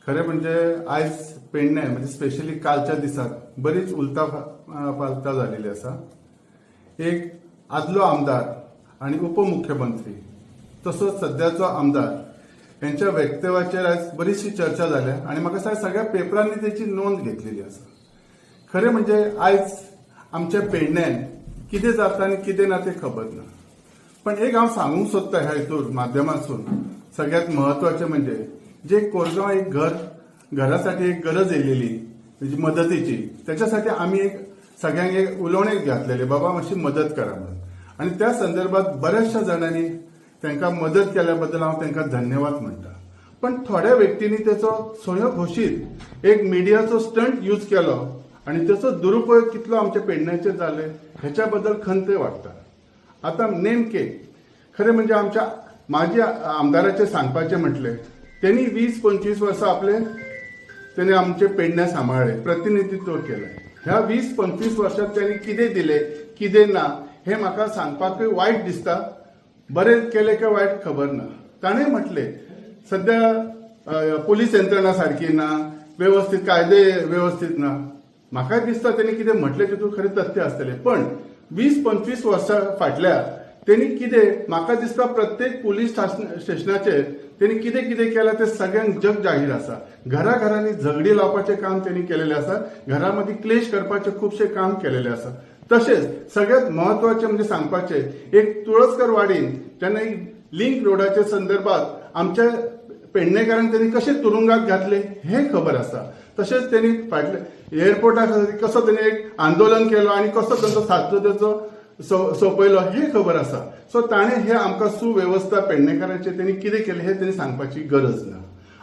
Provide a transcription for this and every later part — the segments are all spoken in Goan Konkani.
खरें म्हणजे आयज पेडणे, म्हणजे स्पेशली कालच्या दिसाक बरीच उलथा पालथा जालेली आसा. एक आदलो आमदार आणि उपमुख्यमंत्री तसोच सद्याचो आमदार यांच्या वक्तव्याचेर आयज बरीचशी चर्चा जाल्या आणि म्हाका दिसता सगळ्या पेपरांनी तेची नोंद घेतलेली आसा. खरें म्हणजे आयज आमच्या पेडण्यान कितें जाता आनी कितें ना तें खबर ना, पण एक हांव सांगूंक सोदता ह्या हितूर माध्यमांतसून. सगळ्यात महत्वाचें म्हणजे जे कोरगांव एक घर घरासाठी एक गरज येयलेली म्हणजे मदतीची, त्याच्यासाठी आम्ही एक सगळ्यांक एक उलोवणें घातलेलें, बाबा मातशी मदत करा म्हणून. आणि त्या संदर्भात बऱ्याचशा जाणांनी तांकां मदत केल्या बद्दल हांव तांकां धन्यवाद म्हणटा. पण थोड्या व्यक्तींनी त्याचो स्वयंघोशीत एक मिडियाचो स्टंट यूज केलो आणि त्याचो दुरुपयोग कितलो आमच्या पेडण्याचेर जाले ह्याच्या बद्दल खंत वाटता. आता नेमके खरें म्हणजे आमच्या माजी आमदाराचे सांगपाचें म्हटलें, त्यांनी 20-25 वर्सां आपले त्यांनी आमचे पेडण्या सांबाळ्ळे, प्रतिनिधित्व केलें. ह्या 20-25 वर्सात त्यांनी कितें दिलें कितें ना हें म्हाका सांगपाकूय वायट दिसता. बरें केलें काय वायट खबर ना. ताणें म्हटलें सध्या पोलीस यंत्रणा सारकी ना, व्यवस्थित कायदे व्यवस्थित ना. म्हाका दिसता तेणी कितें म्हटलें तितूंत खरें तथ्य आसतलें, पण 20-25 वर्सां फाटल्या तेणी कितें म्हाका दिसता प्रत्येक पोलीस स्टेशनाचेर तेणी कितें कितें केलां तें सगळ्यांक जग जाहीर आसा. घराघरांनी झगडी लावपाचें काम तेणी केलेलें आसा, घरा मदीं क्लेश करपाचें खुबशें काम केलेलें आसा. तशेंच सगळ्यात महत्वाचें म्हणजे सांगपाचें एक तुळसकर वाडीन जेन्ना एक लिंक रोडाच्या संदर्भात आमच्या पेडणेकारांक त्यांनी कशे तुरुंगात घातले हें खबर आसा. तशेंच त्यांनी फाटले एअरपोर्टा खातीर कसो त्यांनी एक आंदोलन केलो आनी कसो तांचो साथो तेचो सोंपयलो हें खबर आसा. सो ताणें हे आमकां सुवेवस्था पेडणेकारांचे त्यांनी कितें केलें हें त्यांनी सांगपाची गरज ना.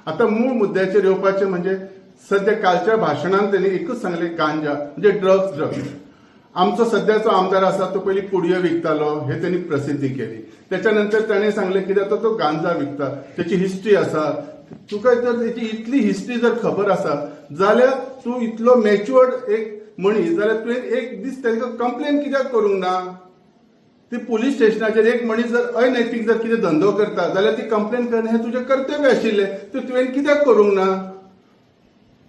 आतां मूळ मुद्द्याचेर येवपाचें म्हणजे सद्या कालच्या भाशणान त्यांनी एकूच सांगलें, गांजा म्हणजे ड्रग्स. ड्रग्स, आमचो सद्याचो आमदार आसा तो पयलीं पुडयो विकतालो हे त्यांनी प्रसिद्धी केली. त्याच्या नंतर ताणें सांगलें कितें आतां तो गांजा विकता, त्याची हिस्ट्री आसा. तुका जर तेची इतली हिस्ट्री जर खबर आसा जाल्यार तूं इतलो मॅच्युअर्ड एक मनीस जाल्यार तुवें एक दीस तांकां कंप्लेन कित्याक करूंक ना? ती पोलीस स्टेशनाचेर एक मनीस जर अनैतीक जर कितें धंदो करता जाल्यार ती कंप्लेन करणें हें तुजें कर्तव्य आशिल्लें, ते तुवें कित्याक करूंक ना?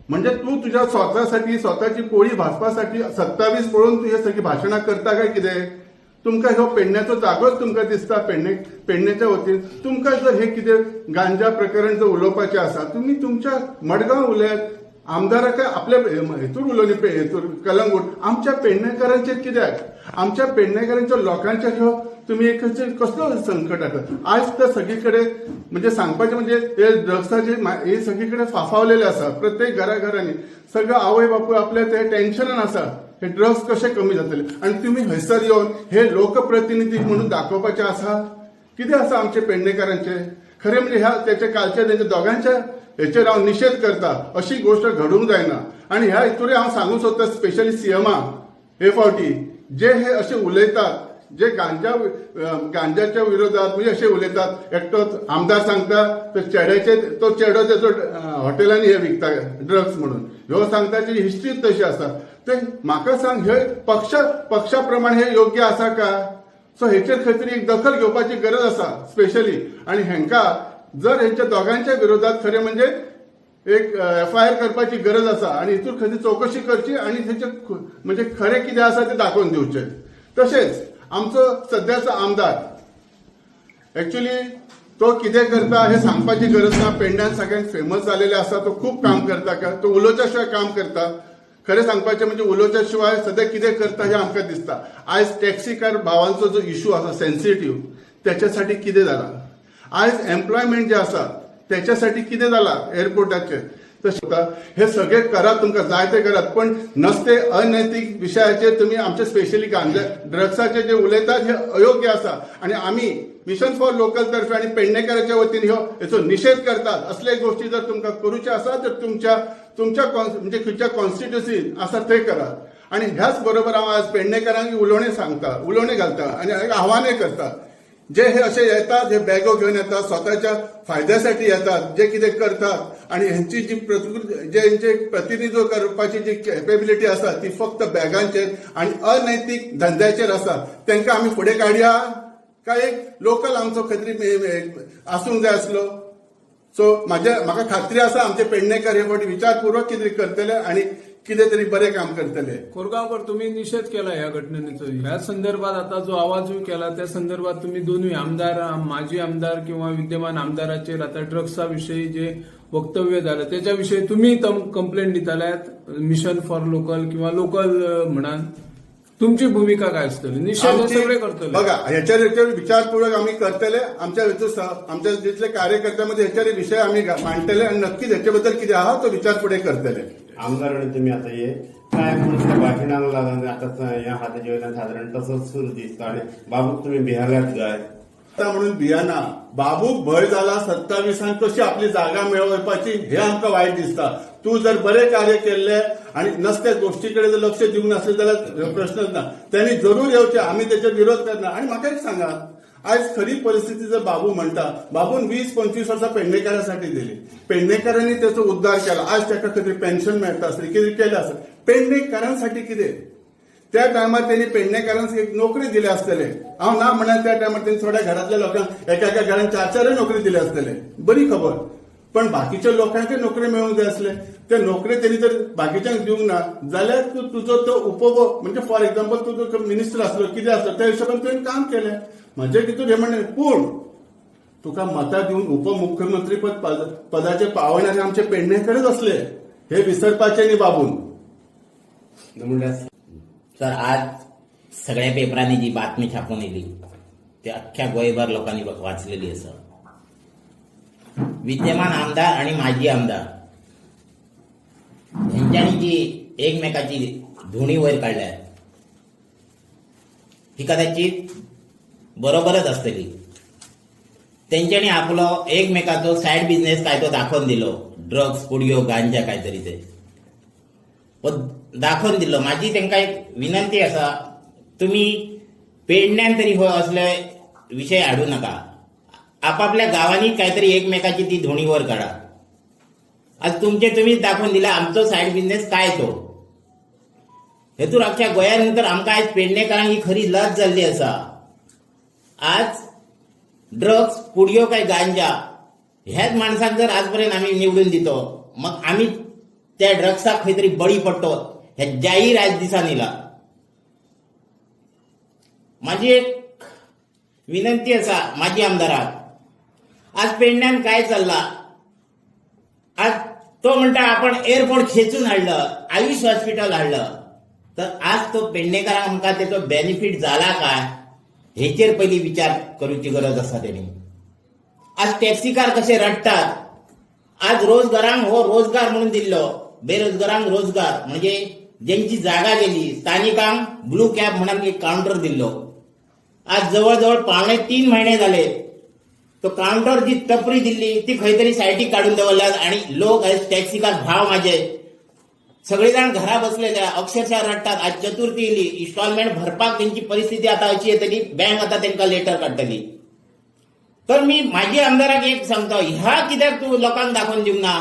म्हणजे तूं तुज्या स्वतासाठी, स्वताची पोळी भाजपासाठी 27 पळोवन तूं हे सगळी भाशणां करता काय कितें? तुमकां ह्यो पेडण्याचो जागोच तुमकां दिसता. पेडण्याच्या वतीन तुमकां जर हे कितें गांजा प्रकरण जर उलोवपाचें आसा, तुमी तुमच्या मडगांव उलयात, आमदाराक आपल्या हेतूर उलोवनी हेतूर कलंगूट. आमच्या पेडणेकारांचेर कित्याक? आमच्या पेडणेकारांच्या लोकांच्या ह्यो तुमी एक कसलो संकट आसा आयज तर सगळी कडेन. म्हणजे सांगपाचें म्हणजे हे ड्रग्साचे हे सगळी कडेन फाफावलेले आसा. प्रत्येक घराघरांनी सगळे आवय बापूय आपल्या ते टेन्शनान आसा, हे ड्रग्स कशे कमी जातले. आनी तुमी हयसर येवन हे लोकप्रतिनिधी म्हणून दाखोवपाचे आसा. कितें आसा आमचे पेडणेकारांचे? खरें म्हणजे ह्या त्याच्या कालच्या तेंच्या दोगांच्या हेचेर हांव निशेध करता. अशी गोश्ट घडूंक जायना. आनी ह्या हितूरय हांव सांगूंक सोदता स्पेशली सीएमा, हे फावटी जे हे असे उलयतात, जे गांजाच्या विरोधात म्हणजे असे उलयतात, एकटो आमदार सांगता तो चेड्याचे, तो चेडो तेचो हॉटेलांनी हे विकता ड्रग्स म्हणून, ह्यो सांगता तेची हिस्ट्री तशी आसा. ते म्हाका सांग, हे पक्षा प्रमाणे हे योग्य आसा का? सो हेचेर खंय तरी एक दखल घेवपाची गरज आसा स्पेशली. आणि हेंका जर हेंच्या दोगांच्या विरोधात खरें म्हणजे एक एफआयआर करपाची गरज आसा आणि हितून खंय चौकशी करची आणि तेचे म्हणजे खरें कितें आसा तें दाखोवन दिवचें. तशेंच आमचो सद्याचो आमदार एक्च्युली तो कितें करता हे सांगपाची गरज ना. पेडण्यान सगळ्यांक फेमस जालेले आसा. तो खूब काम करता का तो उलोवच्या शिवाय काम करता. खरें सांगपाचें म्हणजे उलोवच्या शिवाय सद्या कितें करता हें आमकां दिसता. आयज टॅक्सीकार भावांचो जो इशू आसा सेन्सिटीव, त्याच्यासाठी कितें जाला? आयज एम्प्लॉयमेंट जे आसा त्याच्यासाठी कितें जाला एअरपोर्टाचेर? तशें हे सगळे करात, तुमकां जाय ते करात, पण नसते अनैतीक विशयाचेर तुमी आमचे स्पेशली गांजा ड्रग्साचे जे उलयतात हे अयोग्य आसा. आणि आमी मिशन फॉर लोकल तर्फे आणि पेडणेकाराच्या वतीन ह्यो हेचो निशेध करतात. असले गोष्टी जर तुमकां करूचे आसा तर तुमच्या तुमच्या म्हणजे खंयच्या कॉन्स्टिट्युन्सीन आसा ते करात. आणि ह्याच बरोबर हांव आज पेडणेकारांक उलोवणें सांगता, उलोवणें घालता आणि एक आव्हानय करता. जे हे असे येतात, हे बॅगो घेवन येतात, स्वतःच्या फायद्यासाठी येतात, जे कितें करतात आणि ह्यांची जी प्रतिकृती, जे हेंचे प्रतिनिधित्व करपाची जी कॅपेबिलिटी आसा ती फक्त बॅगांचेर आणि अनैतीक धंद्याचेर आसा, तांकां आमी फुडें काडया काय एक लोकल आमचो खंय तरी आसूंक जाय आसलो? सो म्हाज्या म्हाका खात्री आसा आमचे पेडणेकर हे फावटी विचारपूर्वक कितें तरी करतले आनी कितें तरी बरें काम करतले. कोरगांवकर, तुम्ही निषेध केला ह्या घटनेचो. ह्या संदर्भात आता जो आवाजूय केला त्या संदर्भात तुम्ही दोन्ही आमदार, माजी आमदार किंवा विद्यमान आमदाराचेर आता ड्रग्सा विषयी जे वक्तव्य झालं त्याच्याविषयी तुम्ही कंप्लेंट दिताल्यात मिशन फॉर लोकल किंवा लोकल म्हणान तुमची भूमिका काय आसतली? निषेध हे सगळे करतले. बघा, ह्याच्यावर ह्याच्यावर विचारपूर्वक आम्ही करतले. आमच्या आमच्या जितले कार्यकर्त्यामध्ये ह्याच्यावर विषय आम्ही मांडतले आणि नक्कीच ह्याच्याबद्दल कितें आहा तो विचार फुडें करतले. आमदार आनी तुमी आतां हे काय म्हूण त्या भाशणांक लागून आतां ह्या हाताच्या वयल्यान सादारण तसोच सूर दिसता आनी बाबूक तुमी भियाल्यात काय? आता म्हणून भियाना. बाबूक भंय जाला 27 कशी आपली जागा मेळोवपाची हे आमकां वायट दिसता. तूं जर बरें कार्य केल्लें आनी नसत्या गोष्टी कडेन जर लक्ष दिवंक नासलें जाल्यार प्रश्नच ना. त्यांनी जरूर येवचें, आमी तेचेर विरोध करना. आनी म्हाका एक सांगात, आयज खरी परिस्थिती जर बाबू म्हणटा, बाबून 20-25 वर्सां पेडणेकारांसाठी दिली, पेडणेकारांनी त्याचो उद्धार केला, आज ताका खंय तरी पेन्शन मेळटा आसली, कितें केलें आसत, पेडणेकारांसाठी कितें त्या टायमार त्यांनी पेडणेकारांक एक नोकरी दिली आसतले. हांव ना म्हणा, त्या टायमार त्यांनी थोड्या घरांतल्या लोकांक एका एका घरान चार चारय नोकरी दिली आसतले, बरी खबर. पण बाकीच्या लोकांक नोकरी मेळूंक जाय आसले. ते नोकरी त्यांनी जर बाकीच्यांक दिवंक ना जाल्यार तूं तुजो तो उपभोग, म्हणजे फॉर एक्झाम्पल तूं जो मिनिस्टर आसलो, कितें आसलो, त्या हिशोबान तुवें काम केलें. म्हजें कितून हें म्हणणें, पूण तुका मतां दिवन उपमुख्यमंत्री पद पदाचे पावयणारे आमचे पेडणेकरच आसले, हे विसरपाचें न्ही बाबून. म्हणल्यार तर आज सगळ्या पेपरांनी जी बातमी छापून येयली ती अख्ख्या गोंयभर लोकांनी वाचलेली आसा. विद्यमान आमदार आणि माजी आमदार हेंच्यांनी जी एकमेकाची धुणी वयर काडल्या ही कदाचित बरोबरच आसतली. तेंच्यांनी आपलो एकमेकाचो सायड बिझनेस काय तो दाखोवन दिलो, ड्रग्स, पुडयो, गांजा काय तरी ते हो दाखोवन दिलो. माझी तांकां एक विनंती आसा, तुमी पेडण्यान तरी हो असले विशय हाडूं नाका. आपापल्या गांवांनी कांयतरी एकमेकाची ती धोणी वर काडा. आज तुमचे तुमीच दाखोवन दिला आमचो सायड बिझनेस काय तो. हेतूर अख्ख्या गोंयान नंतर आमकां आयज पेडणेकारांक ही खरी लज जाल्ली आसा. आज ड्रग्स, पुडयो काय गांजा ह्याच माणसाक जर आजपर्यंत आमी निवडून दितो, मग आमी त्या ड्रग्साक खंय तरी बळी पडटो हे जाहीर आयज दिसान येयला. माझी एक विनंती आसा माजी आमदाराक, आज पेडण्यान काय चल्ला, आज तो म्हणटा आपण एअरपोर्ट खेचून हाडलं, आयुष हॉस्पिटल हाडलं, तर आज तो पेडणेकारांक आमकां तेचो बेनिफीट जाला काय हेचेर पयलीं विचार करूची गरज आसा तेणी. आज टॅक्सीकार कशे रडटात, आज रोजगारांक हो रोजगार म्हणून दिल्लो, बेरोजगारांक रोजगार म्हणजे ज्यांची जागा गेली स्थानिकांक ब्लू कॅब म्हणून एक काउंटर दिल्लो. आज जवळ जवळ 2.75 महिने झाले तो काउंटर जी टपरी दिल्ली ती खंय तरी सायटीक काडून दवरल्यात आणि लोक आयज टॅक्सीकार भाव माझे सगळे जाण घरा बसलेले अक्षरशः रडटात. आज चतुर्थी येयली, इन्स्टॉलमेंट भरपाक तेंची परिस्थिती आता अशी येतली, बँक आता तेंकां लेटर काडटली. तर मी माझी आमदाराक एक सांगता, ह्या कित्याक तूं लोकांक दाखोवन दिवंक ना?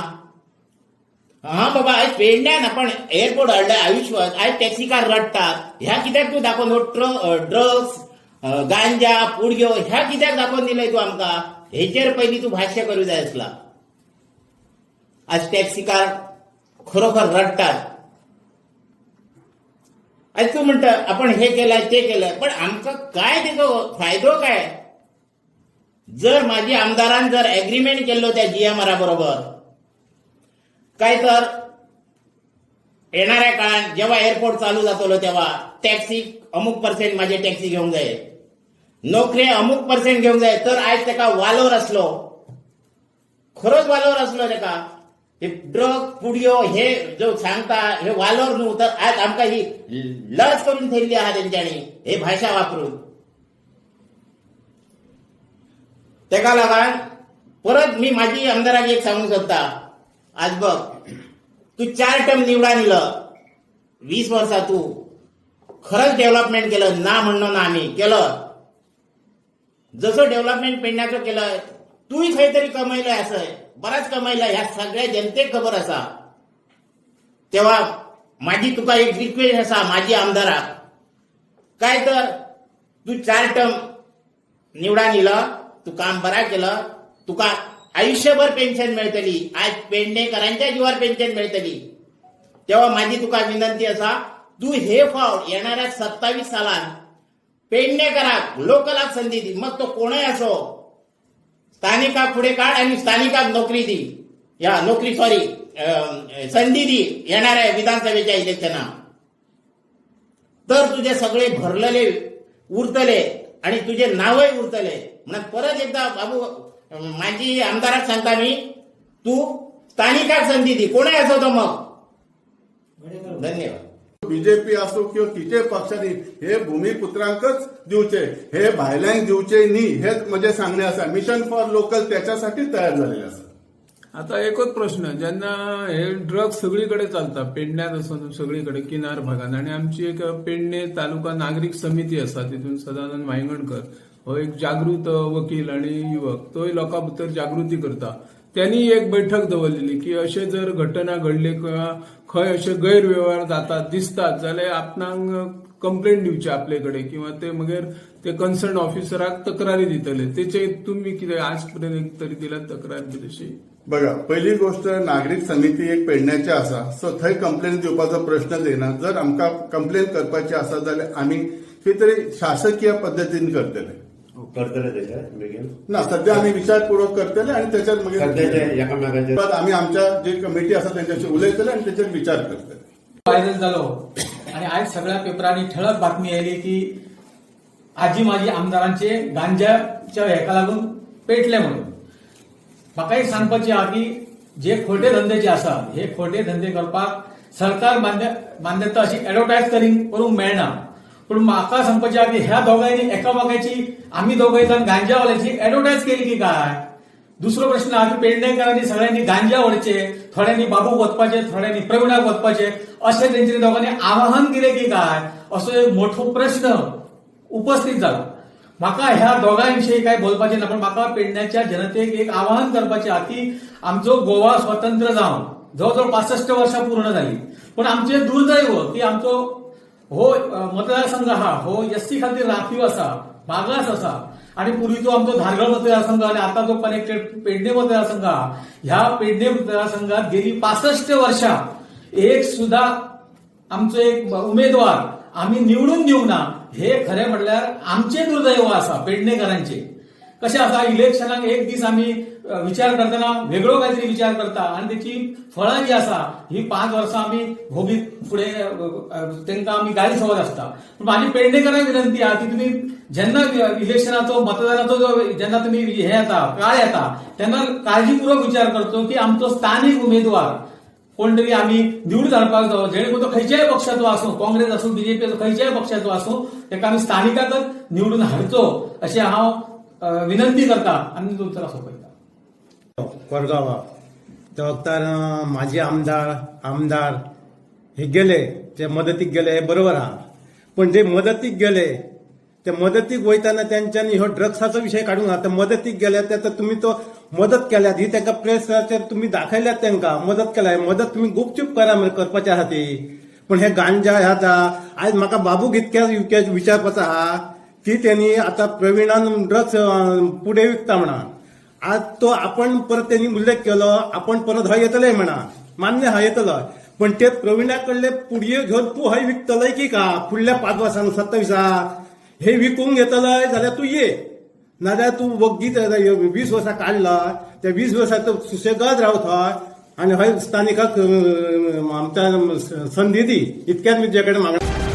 हा बाबा, आयज पेडण्यान आपण एअरपोर्ट हाडले, आयुष, आयज टॅक्सीकार रडटात, ह्या कित्याक तूं दाखोवन ड्रग्स, गांजा, पुडयो ह्या कित्याक दाखोवन दिलंय तूं आमकां? हेचेर पयलीं तूं भाश्य करूं जाय आसला. आज टॅक्सीकार खरोखर रडटात. आज तूं म्हणटा आपण हे केलंय ते केलंय, पण आमकां काय तेचो फायदो काय? जर माझी आमदारान जर एग्रीमेंट केल्लो त्या जीएमआरा बरोबर काय, तर येणाऱ्या काळात जेव्हा एअरपोर्ट चालू जातलो तेव्हा टॅक्सी अमुक पर्सेंट माझे टॅक्सी घेवंक जाय, नोकरी अमुक पर्सेंट घेवंक जाय, तर आयज तेका वालोर आसलो, खरोच वालोर आसलो तेका. हे ड्रग पुडयो हे जो सांगता हे वालोर न्हू, तर आज आमकां ही लज करून थेयल्ली आहा तेंच्यांनी हे भाशा वापरून. तेका लागून परत मी माझी आमदाराक एक सांगूंक सोदता, आज बघ तू 4 टर्म निवडून दिलं, 20 वर्सां तू खरंच डेव्हलपमेंट केलं ना म्हणणं ना, आम्ही केलं जसं डेव्हलपमेंट पेडण्याचं केलं, तूय खंय तरी कमयलं असं बराच कमयलं, ह्या सगळ्या जनतेक खबर आसा. तेव्हा माझी तुका एक रिक्वेस्ट आसा माझी आमदाराक, काय तर तू 4 टर्म निवडून दिलं, तू काम बरा केलं, तुका आयुष्यभर पेन्शन मेळटली. आज पेडणेकरांच्या जिवार पेन्शन मेळटली. तेव्हा माझी तुका विनंती आसा, तू हे फावट येणाऱ्या 27 सालान पेडणेकराक लोकलाक संधी दी. मग तो कोणय असो, स्थानिकाक फुडें काड आनी स्थानिकाक नोकरी दी, या नोकरी सॉरी संधी दी येणाऱ्या विधानसभेच्या इलेक्शनाक. तर तुझे सगळे भरलेले उरतले आणि तुझे नावय उरतले. म्हणून परत एकदा बाबू माझी आमदाराक सांगता मी, तू स्थानिकाक संधी दी, कोणय असो तो. मग धन्यवाद. बीजेपी असो किंवा कितें पक्षांनी हे भूमिपुत्रांकच दिवचे, हे भायल्यांक दिवचे न्ही, हेच म्हजें सांगणें आसा. मिशन फॉर लोकल त्याच्यासाठी तयार झालेले आसा. आता एकच प्रश्न, जेन्ना हे ड्रग्स सगळी कडेन चलता, पेडण्यात आसून सगळी कडेन किनार भागान, आनी आमची एक पेडणे तालुका नागरीक समिती आसा, तितून सदानंद वायंगणकर हो एक जागृत वकील आनी युवक, तोय लोकां भितर जागृती करता. त्यांनी एक बैठक दवरलेली की अशे जर घटना घडली किंवा खंय अशे गैरव्यवहार जातात दिसतात जाल्यार आपणाक कंप्लेंट दिवची आपले कडेन किंवा ते मगीर ते कन्सर्न ऑफिसराक तक्रारी दितले. तेचे तुमी कितें आज पर्यंत तरी दिल्यात तक्रार बी तशी? बघा, पहिली गोष्ट, नागरीक समिती एक पेडण्याची आसा, सो थंय कंप्लेन दिवपाचो प्रश्नच येना. जर आमकां कंप्लेन करपाची आसा जाल्यार आमी खंय तरी शासकीय पद्दतीन करतले. करतले तशें बेगीन? ना, सध्या आमी विचारपूर्वक करतले आणि त्याच्यात मागीर सध्याचे एकामेकाचे आमी आमच्या जे कमिटी आसा त्यांच्याशी उलयतले आणि त्याचेर विचार करतले. व्हायरल जालो आणि आयज सगळ्या पेपरांनी ठळक बातमी आयली की आजी माजी आमदारांचे गांजाच्या हेका लागून पेटले म्हणून. म्हाका एक सांगपाचें आहा की जे खोटे धंदे जे आसा, हे खोटे धंदे करपाक सरकार मान्यता अशी एडवर्टायज करूंक मेळना. पूण म्हाका सांगपाचें आहा की ह्या दोगांयनी एकामेकाची, आमी दोगांय जावन गांजावाल्याची एडवर्टायज केली की काय? दुसरो प्रश्न आहा की पेडणेकरांनी सगळ्यांनी गांजा व्हरचे, थोड्यांनी बाबूक वचपाचे, थोड्यांनी प्रवीणाक वचपाचे, अशें तेंच्यांनी दोगांनी आवाहन केलें की काय, असो एक मोठो प्रश्न उपस्थित जाला. म्हाका ह्या दोगां विशीं काय बोलपाचें ना, पण म्हाका पेडण्याच्या जनतेक एक आवाहन करपाचें आहा की आमचो गोवा स्वतंत्र जावन जवळ जवळ 65 वर्सां पूर्ण जाली, पूण आमचें दुर्दैव की आमचो हो मतदारसंघ आहा हो एससी खातीर राखीव आसा, मागास आसा. आणि पूर्वीचो आमचो धारगळ मतदारसंघ आणि आता जो कनेक्टेड पेडणे मतदारसंघ आहा, ह्या पेडणे मतदारसंघात गेली 65 वर्षां एक सुद्धा आमचो एक उमेदवार आमी निवडून दिवंक ना. हे खरें म्हणल्यार आमचें दुर्दैव आसा पेडणेकरांचे. कशें आसा, इलेक्शनाक एक दीस आमी विचार करतना वेगळो कांयतरी विचार करता आनी तेची फळां जी आसा ही 5 वर्सां आमी भोगीत फुडें तांकां आमी गाळी सवत आसता. पूण म्हाजी पेडणेकरांक विनंती आहा की तुमी जेन्ना इलेक्शनाचो मतदानाचो जो जेन्ना तुमी हे येता काळ येता तेन्ना काळजीपूर्वक विचार करचो की आमचो स्थानीक उमेदवार कोण तरी आमी निवडून हाडपाक जावो, जेणे करून तो खंयच्याय पक्षाचो आसूं, काँग्रेस आसूं, बीजेपी आसूं, खंयच्याय पक्षाचो आसूं, ताका आमी स्थानिकाकच निवडून हाडचो अशें हांव विनंती करता आनी उतरां सोंपयता. कोरगांवा त्या वक्तार माजी आमदार, आमदार हे गेले, ते मदतीक गेले हे बरोबर आहा, पण जे मदतीक गेले ते मदतीक वयताना तेंच्यांनी हो ड्रग्साचो विशय काडूंक ना. ते मदतीक गेले ते तुमी तो मदत केल्यात ही तांकां प्रेसाचेर तुमी दाखयल्यात, तांकां मदत केल्या. मदत तुमी गुपचूप करा मरे करपाची आहा ती. पण हे गांजा ह्या आतां आयज म्हाका बाबूक इतक्या विचारपाचो आहा की तेणी आतां प्रवीणान ड्रग्स पुढे विकता म्हणा, आज तो आपण परत त्यांनी उल्लेख केलो, आपण परत हय येतले म्हणा, मान्य हय येतलो, पण ते प्रवीणा कडले पुडये घेवन तूं हय विकतलय की का फुडल्या 5 वर्सां 27 हे विकूंक घेतलय जाल्यार तूं ये, नाजाल्यार तूं वग्गीत 20 वर्सां काडला, त्या 20 वर्सां तूं सुशेगाद राव थंय आनी हय स्थानिकाक आमच्या संदी दी, इतक्याच मी तुज्या कडेन मागणें.